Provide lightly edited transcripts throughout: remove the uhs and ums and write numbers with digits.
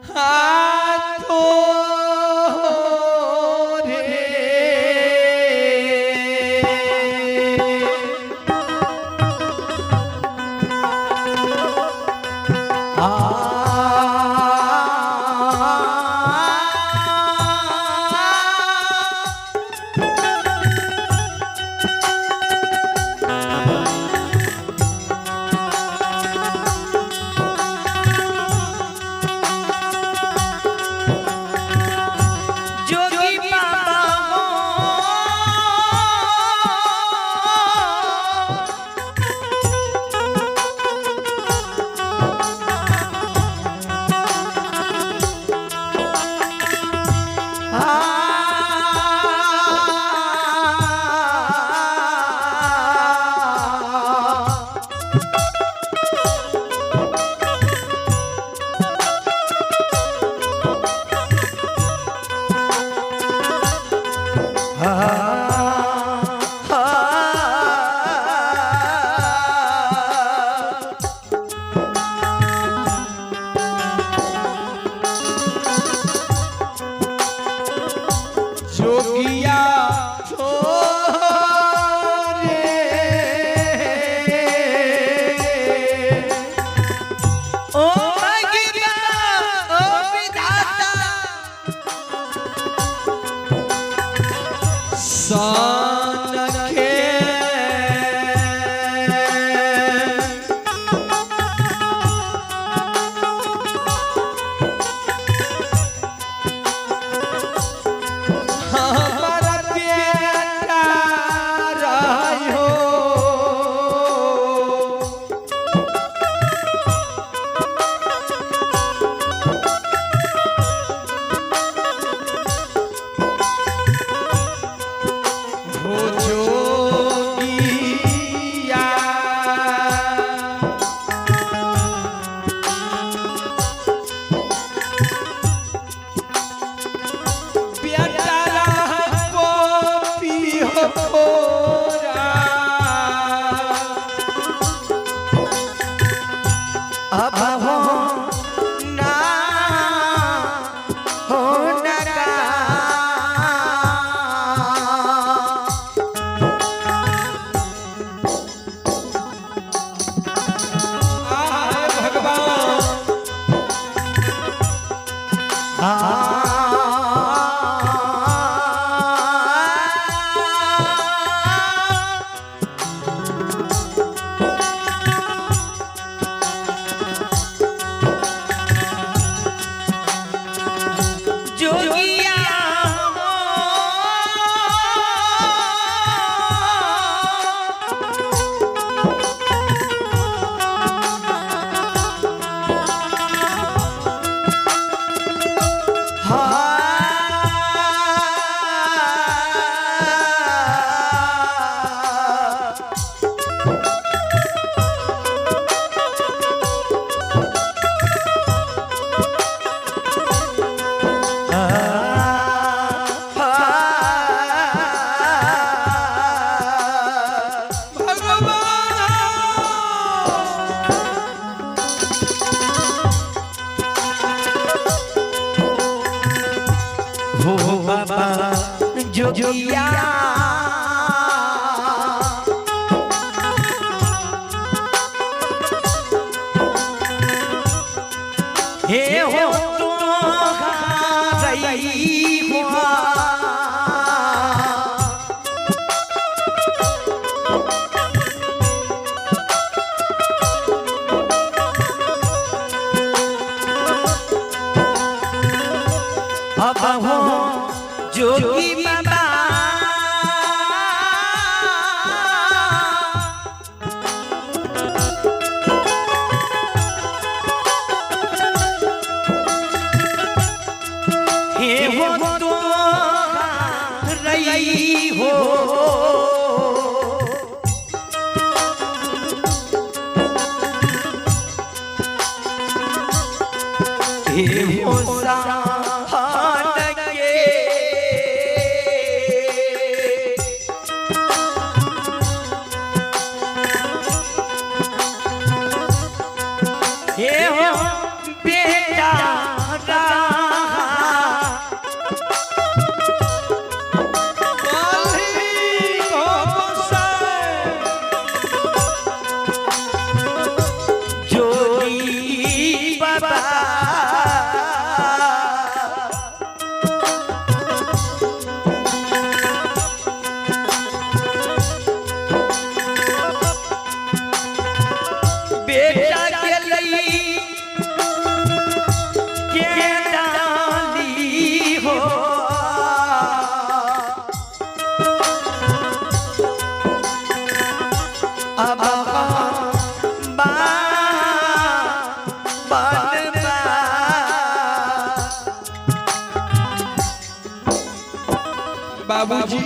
हाथो जोगिया ओ मगिना ओ विधाता सन के हमर बेटा रहो। हो जोगिया बेटा को पिहो फोरा। अब हो ना हो नगा आए भगवान जोगिया हो भगवान हो बाबा जोगिया हे हो तो रही हुआ। अब हो जोगी बाबा हे हो तो रही हो। हे हो साहन के हे हे हो बेटा रहा। काली गोसाई। जोगी बाबा बेटा के लिए के डाली हो अब बा बन बा। बाबूजी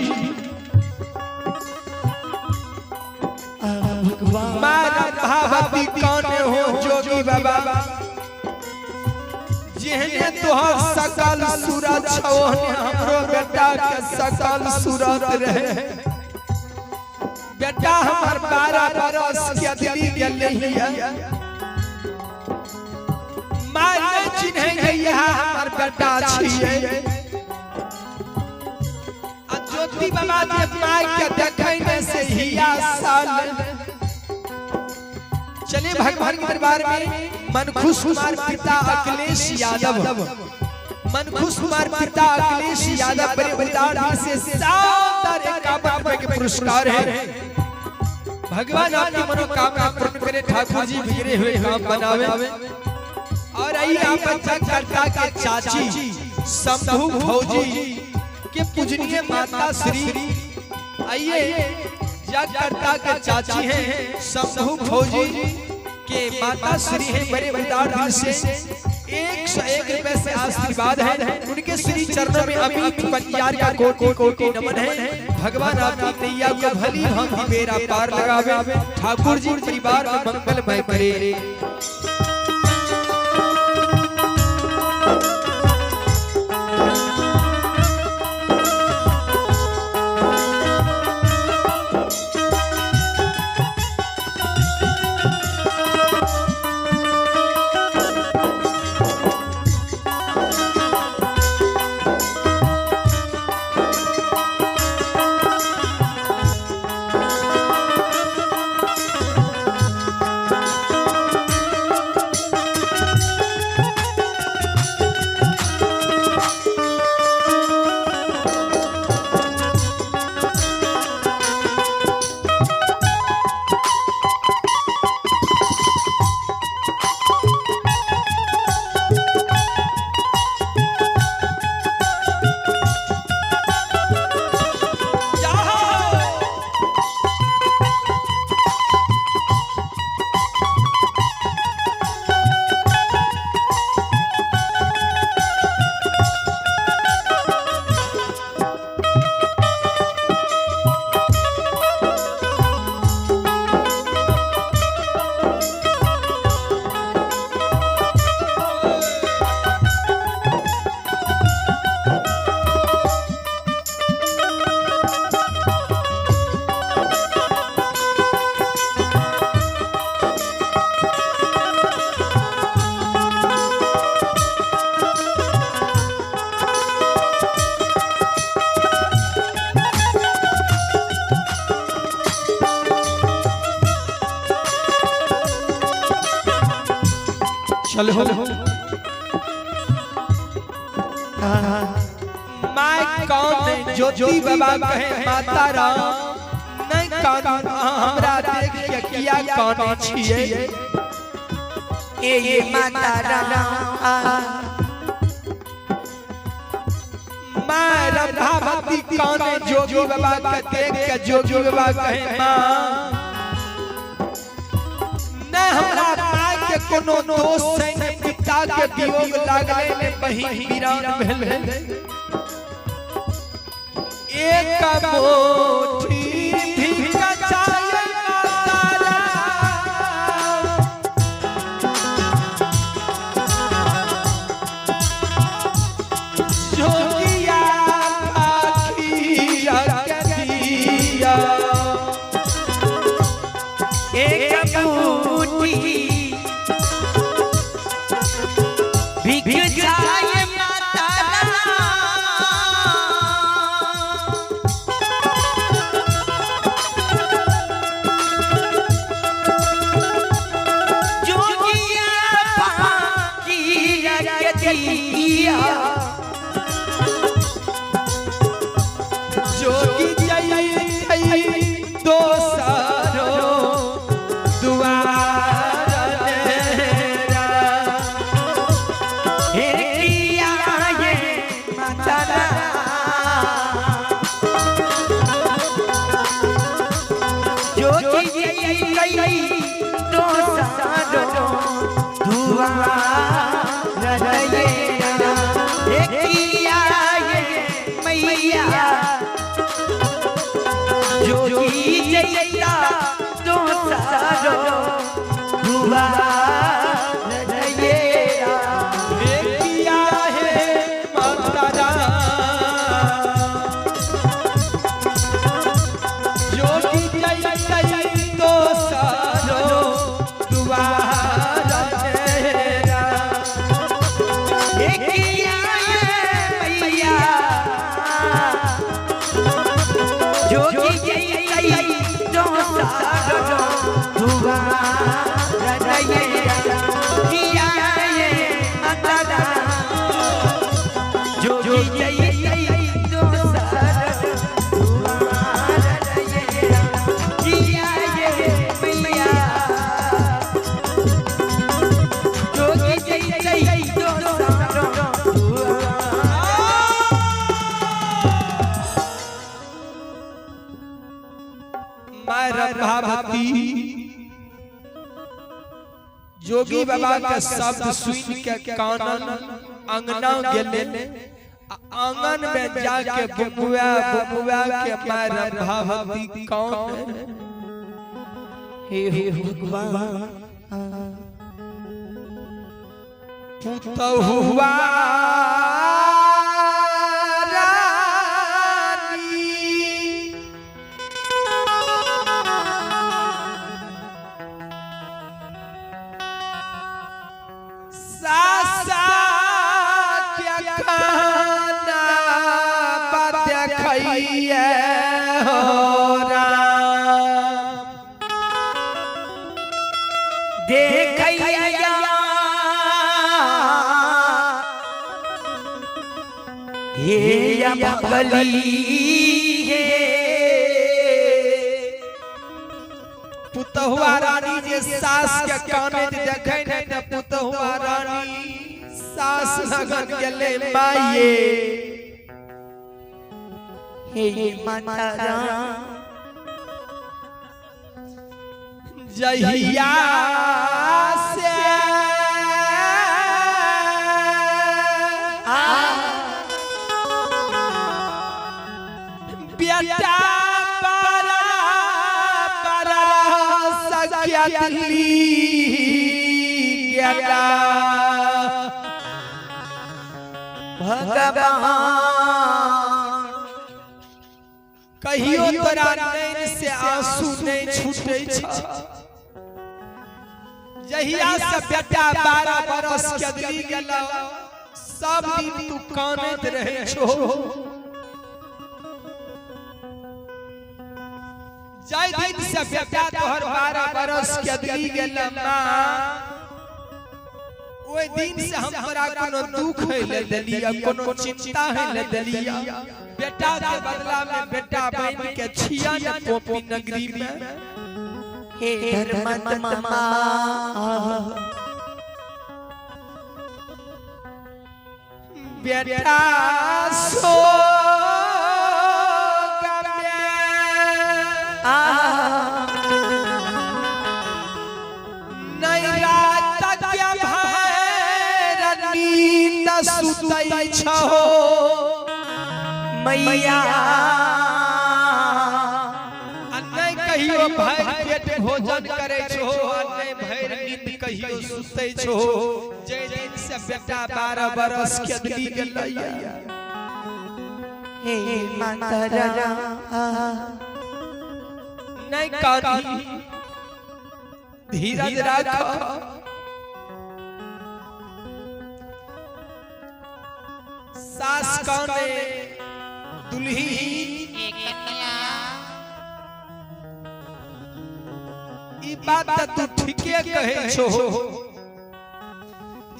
मारा भावती कौन हो जोगी बाबा जेहने तोहर सकल सूरत छौ ओहने हमरो बेटा के सकल सूरत रहे। बेटा हमर 12 बरस के अदली गेल है, माय नहीं चिन्हे यह हमर बेटा छियै। आ ज्योति बाबा जे माय के देखै ने से हिया साल। चलिए भगवान के दरबार में मनखुश कुमार पिता अखिलेश यादव, मनखुश कुमार पिता अखिलेश यादव बड़े उदार से शानदार 51 रुपए के पुरस्कार है। भगवान आपकी मनोकामना पूर्ण करे, ठाकुर जी बिगड़े हुए काम बनावे। और आइए आप बच्चा करता के चाची शंभू भौजी के पूजनीय माता श्री, आइए जगकर्ता के चाची हैं शंभू भौजी के माता श्री हैं, बड़े उदार दिल से 101 रुपए से आशीर्वाद है। उनके श्री चरणों में अमित पंचार का कोटि कोटि नमन है। भगवान आपकी नैया को भली भांति बेरा पार लगावे, ठाकुर जी परिवार में मंगलमय करे। चलो मैं कौन ज्योति बाबा कहे माता राम नहीं कौन हमरा देख के किया कौन छिए। ए माता राम मैं रंधावती कौन जोगी बाबा के देख के जोगी बाबा कहे मां नहीं हमरा माय के कोनो दोष छै ने पिता के वियोग लागले ने बहिन वीरान भेल। एक मुट्ठी भीख चाहे माता राम, जोगिया फकीर के दिया। एक मुट्ठी जइया जोगी जई दोसरो दुआर नेरा। हे किया ये माता जोगी जई दोसरो दुआर नैया हे किया ये मैया जोगी जइया दोसरो दुआर नैया हे किया हे माता जोगी जई दोसरो दुआर नेरा। माय रंभावती जोगी बाबा के शब्द सुन के कानन अंगना गेले आ आंगन में जाके बबुआ बबुआ के माय रंभावती कौन हे भगवान पुतहुआ रानी। सासा क्या खाना बात खइए हो राम। देखैया हे बगली हे पुतहुआ रानी जे सास के काने जे देखै नै त पुतहुआ रानी सास लगन गेलै माये हे माता राम जहिया से बेटा बड़ा बड़ा सख्या दिल्ली गेला। भगवान कहियो तोरा नैन से आंसू नहीं छूटे छ। जहिया से बेटा 12 बरस के अदली गेला सब दिन तू कानैत रहे छो। जाय दिन से बेटा तोहर 12 बरस के अदली गेला माँ, ओहि दिन से हम तोरा कोनो दुख है ले देलिया, कोनो चिंता है ले देलिया। बेटा के बदला में बेटा बन के छिया न पोपी नगरी में। हे धर्मात्मा बेटा सो सुतै छहो मैया आ नहीं कहियो भरि पेट भोजन करे छो आ नहीं भरि नींद कहियो सुतै छो। जे दिन से बेटा 12 बरस के अदली गेलैया हे माता राम नहीं कानी धीरज राख। सास कौने दुल्ही ई बात त तू ठीके कहे छो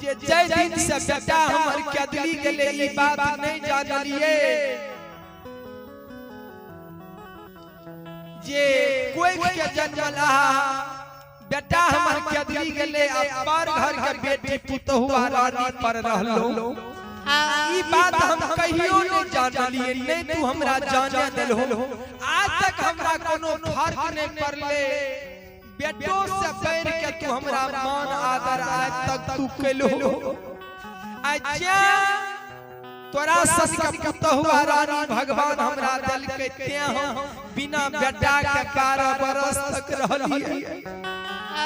जे जे जय दिन से बेटा हमर कदली गेलै ई बात नहीं जानलिए जे कोई के जन्मल आहा बेटा हमर कदली गेलै आ पर घर के बेटी पुतहुआ रानी पर रहलो। ई बात हम कहियो नहीं जानलिए, नहीं तू हमरा जाने देलहो। आज तक हमरा कोनो फर्क नहीं पड़ले, बेटो से बढ़ के तू हमरा मान आदर आज तक तू केलहो। आज तोरा सन के पुतहुआ रानी भगवान हमरा देलकै तें हम बिना बेटा के 12 बरस तक रहलिए।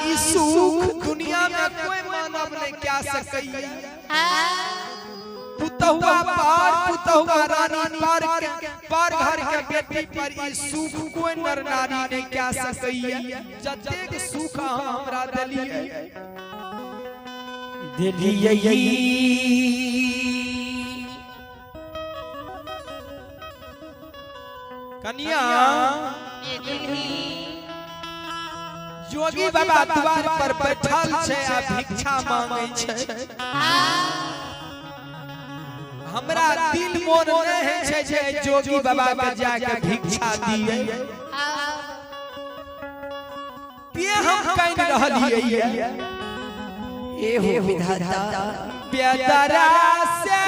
ई सुख दुनिया में कोई मानव नहीं क्या सकैया। पुतहुआ पर पुतहुआ रानी पर घर के बेटी पर ई सुख कोई नर नारी नहीं क्या सकैया। जतेक सुख अहाँ हमरा देलिए देलिए। कनिया जोगी बाबा द्वार पर बैठल छै आ भिक्षा मांगे छै। हमरा दिल मोन नहीं छै जे जोगी बाबा के जाके भिक्षा दिए। ते हम कानि रहलिए ए हो विधाता बेदरा से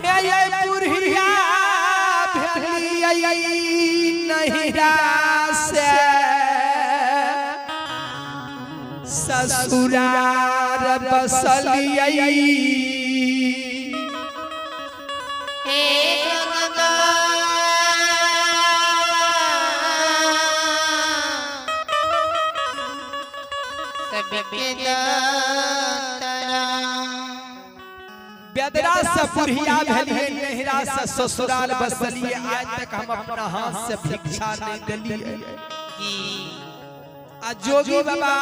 हे बुढ़िया भेलिए नहिरा से ससुरार बसलिए। बेदरा से बुढ़िया भेलिए नहिरा से ससुराल बसलिए। आज तक हम अपना हाथ से भिक्षा नहीं दिलिए। आ जोगी बाबा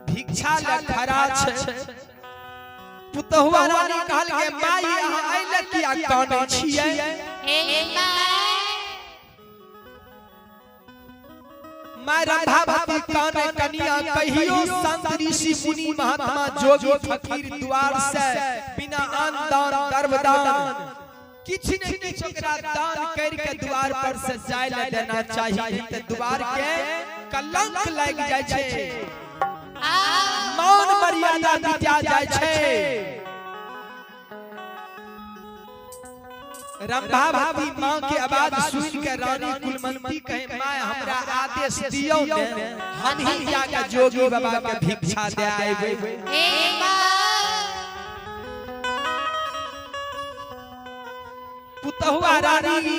भिक्षा ले खड़ा छै। पुतहुआ रानी कहल के माई अहाँ अइले किया कानै छियै? माय रंभावती काने कनिया कहियो संत ऋषि मुनि महात्मा जोगी फकीर द्वार से बिना अन्न दान गर्भदान किछ ने किछ ओकरा दान करके द्वार पर से जाय ले देना चाहिए। त द्वार के कलंक लागि जाय छै, मौन मर्यादा मिटा जाय छै। रंभावती माँ के आवाज सुन के रानी कुलमंती कहे माय हमरा आदेश दियो ने, हम ही जाके जोगी बाबा के भिक्षा दे आएबे। पुतहुआ रानी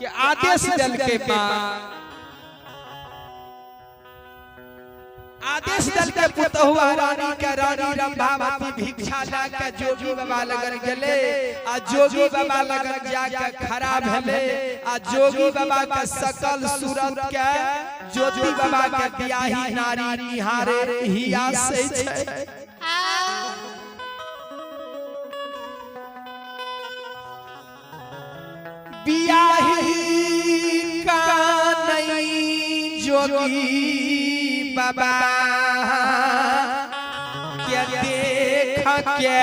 के आदेश देलकै माँ, आदेश देलकै पुतहुआ रानी के। रानी रंभावती भिक्षा ला के जोगी बाबा लगन गेले आ जोगी बाबा लगन जाके खड़ा भेले आ जोगी बाबा के सकल सूरत के ज्योति बाबा के बियाही नारी निहारे हिया से छै। बियाही कानै जोगी बाबा के देख के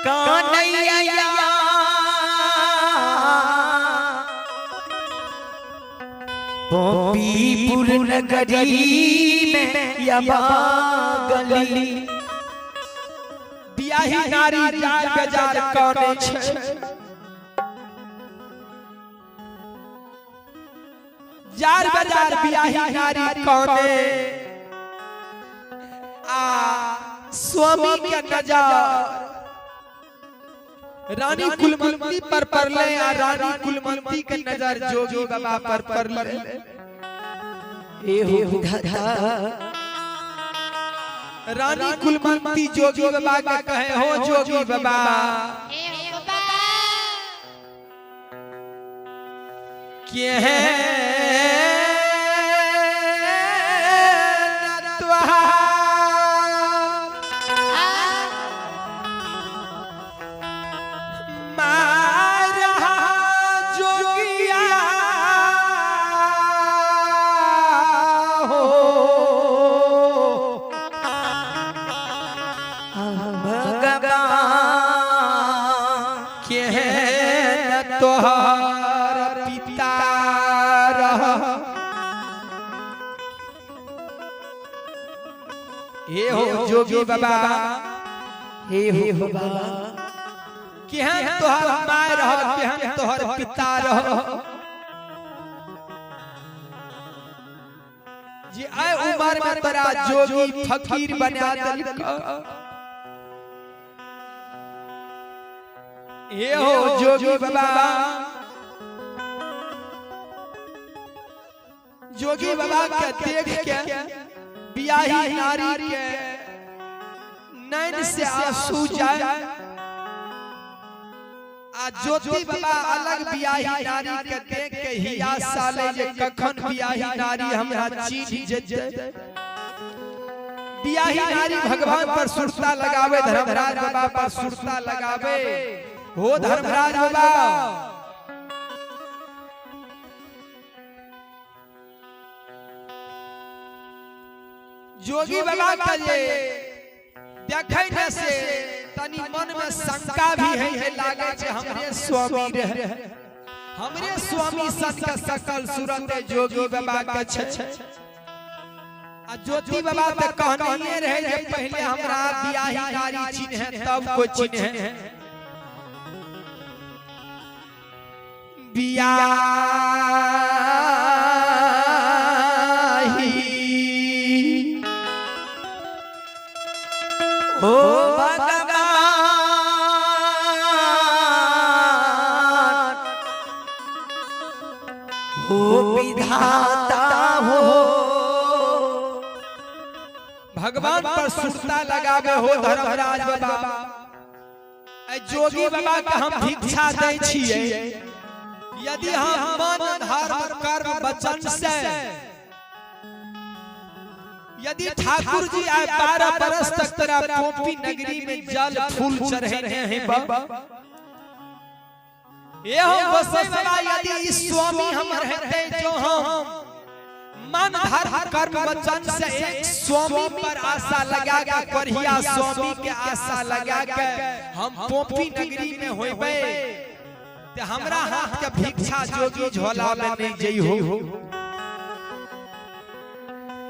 कानैया पोपीपुर नगरी में यबा गली। बियाही नारी जार बेजार कानै छै। जार बाजार बियाही नारी काने आ स्वामी के नजर रानी कुलमंती पर पड़ले आ रानी कुलमंती के नजर जोगी बाबा पर पड़ले। ए हो विधाता रानी कुलमंती जोगी बाबा के कहे हो जोगी बाबा के है तोहर पिता रह। हे हो जोगी बाबा, हे हो बाबा, केहन तोहर my रह, केहन तोहर पिता रह। जे आए उम्र में तोरा जोगी फकीर बना देलक। हे हो जोगी बाबा, जोगी बाबा के देख के बियाही नारी के नैन से आंसू जाए, आ ज्योति बाबा अलग बियाही नारी के देख के हिया साले जे कखन बियाही नारी हमरा चीन जेतै। बियाही नारी भगवान पर सुरता लगावे, धर्मराज बाबा पर सुरता लगावे। हो धर्मराज बाबा, जोगी बाबा के जे देखै न से तनी मन में शंका भी है, है लागे छै हमरे स्वामी रहे, हमरे स्वामी सन के सकल सूरत जोगी बाबा के छै। आ ज्योति बाबा त कहने रहे जे पहले हमरा बियाही नारी चिन्हे तब कोई चिन्हे। बियाही हो भगवान, हो विधाता हो। भगवान पर सुरता लगावे हो धर्मराज बाबा। जोगी बाबा के हम भिक्षा दै छियै, यदि हम मन धर्म कर्म वचन से यदि ठाकुर जी आए 12 बरस तक तेरा पोपी नगरी में जल फूल चढ़ेने हैं बाबा। ये हम बसै बाबा, यदि इस स्वामी हम रहते जो हम मन धर्म कर्म वचन से एक स्वामी पर आशा लगा के करहिया स्वामी के आशा लगा के हम पोपी नगरी में होइबे ते हमरा हाथ के भिक्षा जोगी झोला में नहीं जई हो।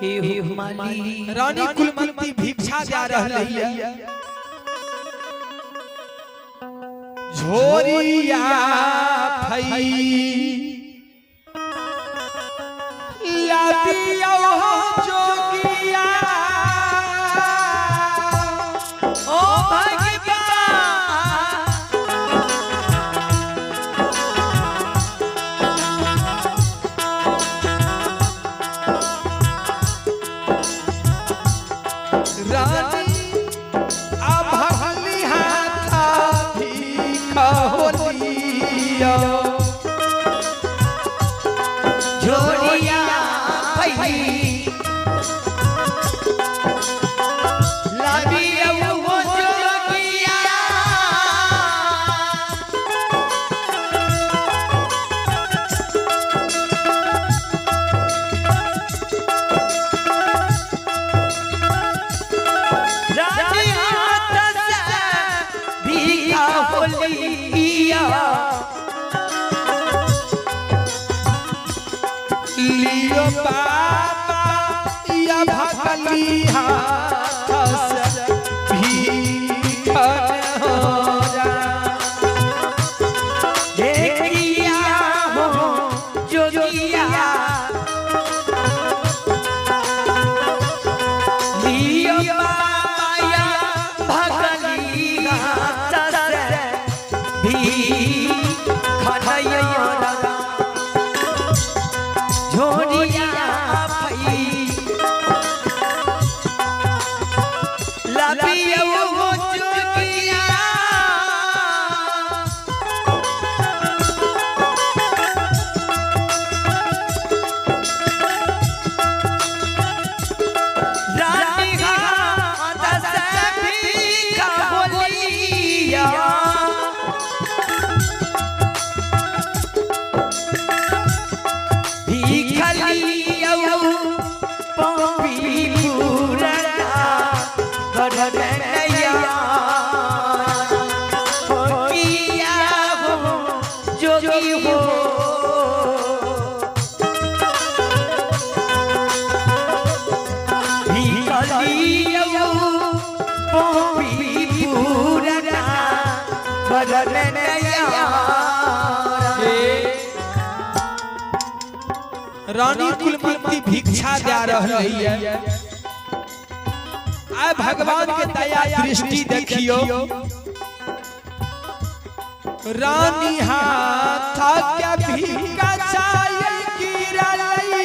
हे हो माली, रानी कुलमंती भिक्षा दे रहली है। झोरिया फई लादियो जोगिया, ओ भगवान, रानी अभगली हाथ भीख होलिया। झोलिया फई लाबियो हो जोगिया, रानी हाथ से भीखा होलिया। लियो बाबा या भगली हाथ से भीख हो जा। देखिया हो जोगिया, लियो माया भगली हाथ से भीखनैया। झोरिया फई लबियो हो जोगिया, रानी हाथ से भीखा होलिया। घर में नया। रानी कुलवंती भिक्षा दे रही है। आय भगवान के दया दृष्टि देखियो। रानी हाथ के भिक्षा चाय गिरलई।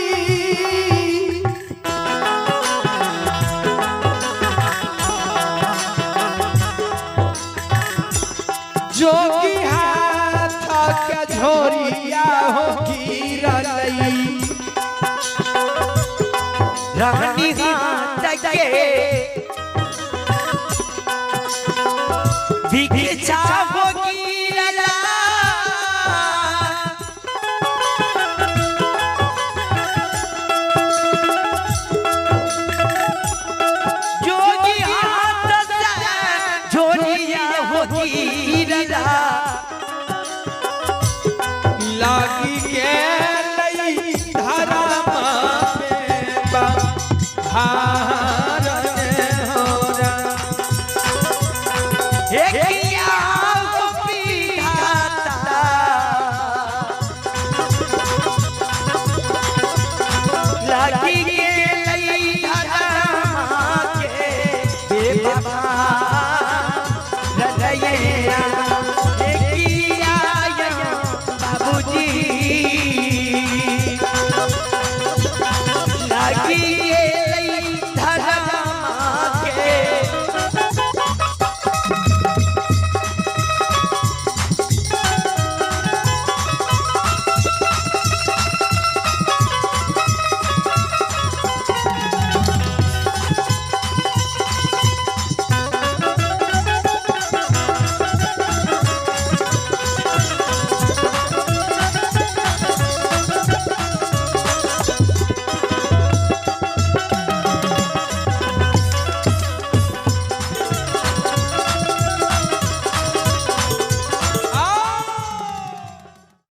जोगी हाथ के झोरिया हो गिरलई। रानी हाथ के भिक्षा हो